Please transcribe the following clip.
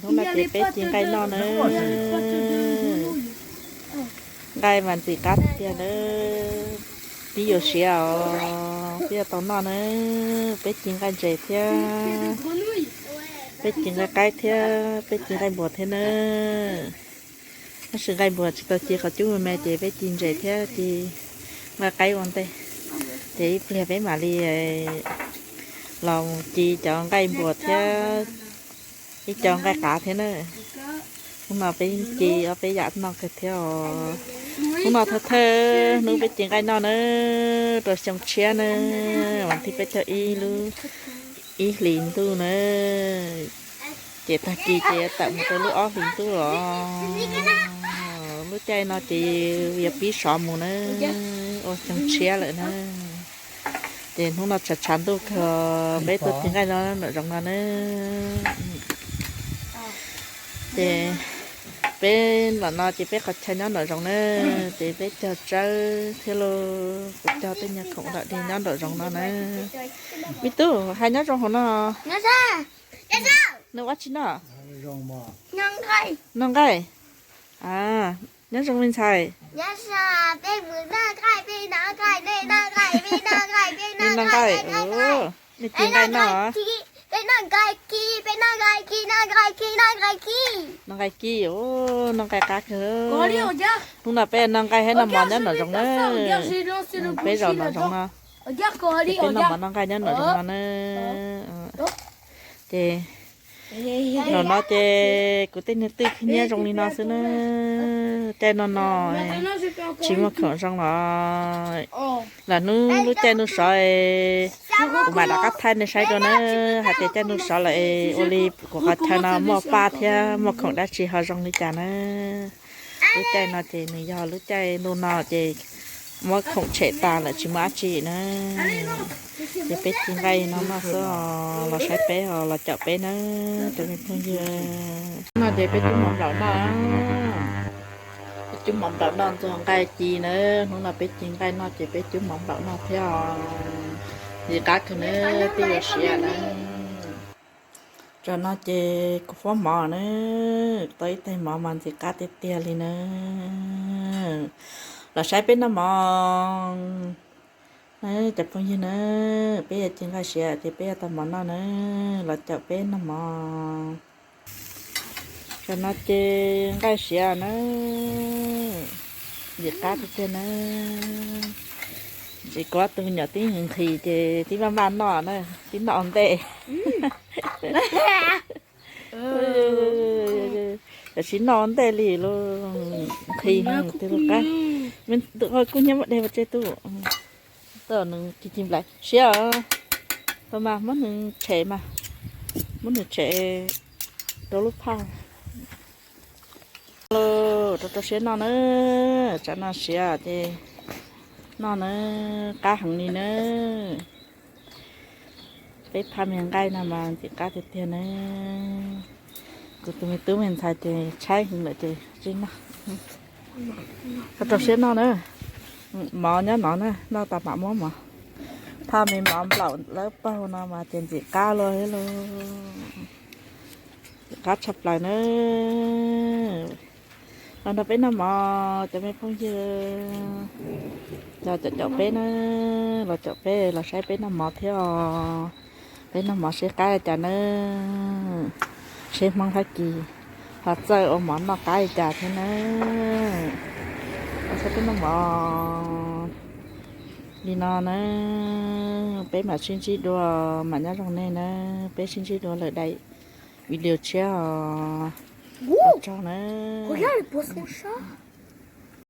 Hnub no ces peb ci nqaij noj na. Nqaij mas ntxim qab tiag na. Twb yuav siav os, twb yuav tau noj na. Peb ci nqaij ntses thiab, peb ci nqaij qaib thiab, peb ci nqaij npuas thiab na. Tab sis nqaij npuas tsis tau ci qhov cub me me ces peb ci ntses thiab ci nqaij qaib ua ntej. Ces ib pliag peb mam li los ci cov nqaij npuas thiab ib co nqaij qav thiab na. Hnub no peb ci ob peb yam noj kawg thiab os. Hnub no thawj thawj hnub peb ci nqaij noj na, rau xyoo tshiab na, vas thib peb caug ib lub ib hlis ntuj na. Ces tag kis ces tawm mus rau lub ob hlis ntuj os. Lub caij no ces yuav pib sov mus na, ua xyoo tshiab lawm na. Ces hnub no tshav tshav ntuj kawg, peb tuaj ci nqaij no nram zoov no na. Ces peb lam no ces peb qhov chaw nyob nram zoov na, ces peb cog tsawb thiab lauj, kuv cog tej nyuag khoom dawm dig nyob nram zoov no na. Me tub, hais nyob zoo hauv no. Nws ua tsi no? Noj nqaij. Nyob zoo me ntxhais. Noj nqaij, nej ci nqaij noj. Noj nqaij kib, noj nqaij qab kawg. Hnub no peb noj nqaij thiab noj mov nyob nram zoov na. Peb zaum nram zoov no, peb noj mov noj nqaij nyob nram zoov no na. Ces nram no ces kuv tej niag twj khwb nyiab zoo li no xwb na. Caij no no tsis muaj khoom zoo los lawm, hnub lub caij ntuj sov kuv mam rov qab thaij nej saib dua na. Hais tias caij ntuj sov lawm ua li kuv qhov chaw no muaj paj thiab muaj khoom dab tsi ho zoo li cas na. Lub caij no ces nws yog lub caij ntuj no ces muab khoom tshem tas lawm tsis muaj dab tsi na. Ces peb ci nqaij no noj xwb os, los saib peb os, los caum peb na cov me phooj ywg. No ces peb cub mov nplaum noj, peb cub mov nplaum noj ntxuag nqaij ci na. Hnub no peb ci nqaij noj ces peb cub mov nplaum noj thiab os. Ntxim qab kawg na, twb yuav siav na. Tam no ces kuv fuab mov na, tau ib tais mov mas ntxim qab tiag tiag li na. Los saib peb noj mov. Cov phooj ywg na, peb yuav ci nqaij siav ces peb yuav tau mov noj na, los caum peb noj mov. Tam no ces nqaij siav na, ntxim qab tiag tiag na. Ces kuv ob tug me nyuam twb nqhis ces twb maj maj noj na, twb noj ua ntej. Tam sim noj ua ntej li lauj, nqhis tiag lauj qab. Tus qhov kub hnyiab muab de ua tseg tub. Tau nws ci ci nplais siav. Tau mas muab nws tshem mas, muab nws tshem rau lub phaj. Rau rau siab noj na, tsam no siav ces noj na, qab heev li na. Peb phaj me nqaij no mas ntxim qab tiag tiag na. Kuv tus me tub me ntxhais ces tshaib heev lawm ces tsis noj. Rau rau siab noj na. Mov nyob no na, noj tas mam muab mov. Phaj me mov nplaum lawb paug no mas ces ntxim qab luaj thiab lauj. Ntxim qab tshaj plaws na. Los nrog peb noj mov cov me phooj ywg. Los caum caum peb na, los caum peb los saib peb noj mov thiab os. Peb noj mov seb qab li cas na, seb Hmoob Fab Kis ho txawj ua mov noj qab li cas thiab na. Los saib peb noj mov li no na, peb mam sib ntsib dua, mam nyob zoo nej na, peb sib ntsib dua lawm daim video tshiab os. Ua tsaug na.